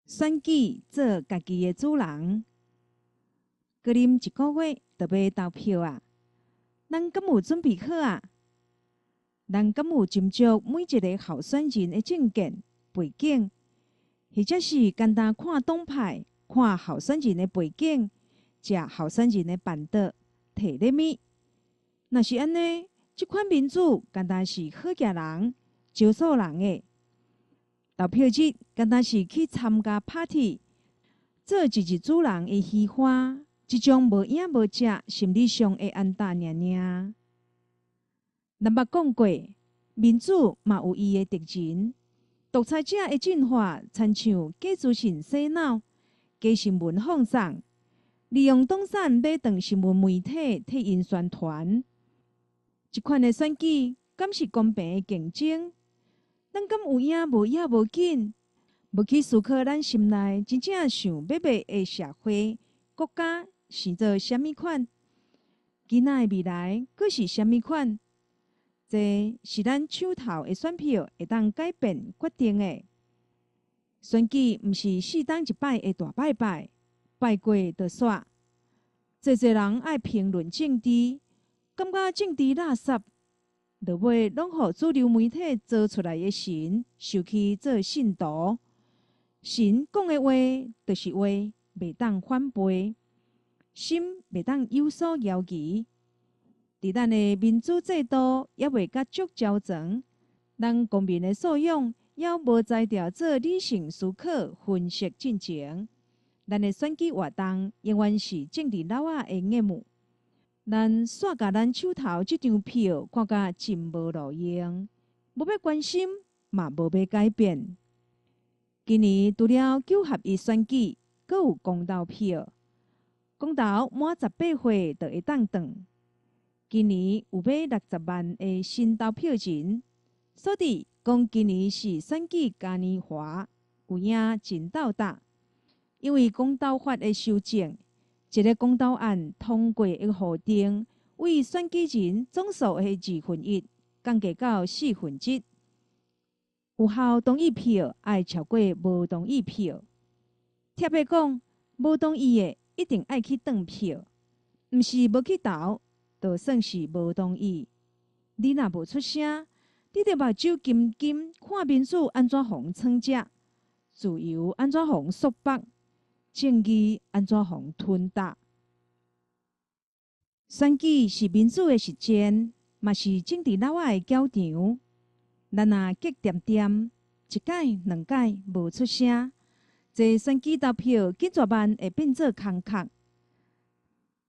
選舉做家己的主人，閣啉一個月就欲投票矣，咱敢有準備好啊？咱敢有斟酌每一个候選人的政見背景，或者是干焦看黨派、看候選人的背景，食候選人的辦桌，提咧物？若是按呢，這款民主干焦是好額人、少數人的。投票日，干焦是去參加 party，做一日主人的虛華，這種無影無跡、心理上的安踏爾爾。咱捌講過，民主嘛有伊的敵人，獨裁者的進化，親像假資訊洗腦、假新聞放送，利用黨產買斷新聞媒體替𪜶宣傳。這款的選舉，敢是公平的競爭？咱敢有影無影無緊，無去思考咱心內真正想欲欲的社會、國家是做啥物款？囡仔的未來閣是啥物款？這是咱手頭的選票會當改變決定的。選舉毋是四冬一擺的大拜拜，拜過就煞。濟濟人愛評論政治，感覺政治垃圾。落尾攏予主流媒體造出來的神收去做信徒，神講的話就是話，袂當反背，心袂當有所猶疑。佇咱的民主制度猶未甲足周全，咱公民的素養猶無才調做理性思考、分析進程。咱的選舉活動永遠是政治老仔的任務。咱煞共咱手頭這張票看甲真無路用，無欲關心，嘛無欲改變。今年除了九合一選舉，閣有公投票，公投滿18歲就會當轉。今年有欲60萬的新投票人，所以講今年是選舉嘉年華，有影真鬥膽。因為公投法的修正，一个公投案通過的予定，為選舉人總數的二分一降低到四分之一。有效同意票愛超過無同意票。特別講，無同意的一定愛去轉票，毋是無去投，就算是無同意。你若無出聲，你著目睭金金看民主按怎予人創食，自由按怎予人束縛，正義按怎予人吞踏。選舉是民主的實踐，嘛是政治老仔的攪場。咱若激恬恬，一擺兩擺無出聲，這選舉投票緊煞慢會變做空殼。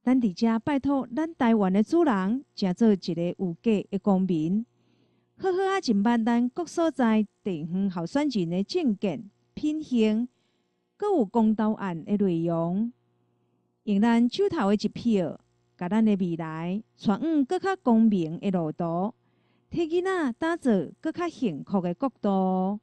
咱佇遮拜託咱台灣的主人，成做一个有格的公民，好好仔認捌咱各所在地方候選人的政見、品行，閣有公投案的內容，用咱手頭的一票，共咱的未來帶往閣較光明的路途，替囡仔打造閣較幸福的國度。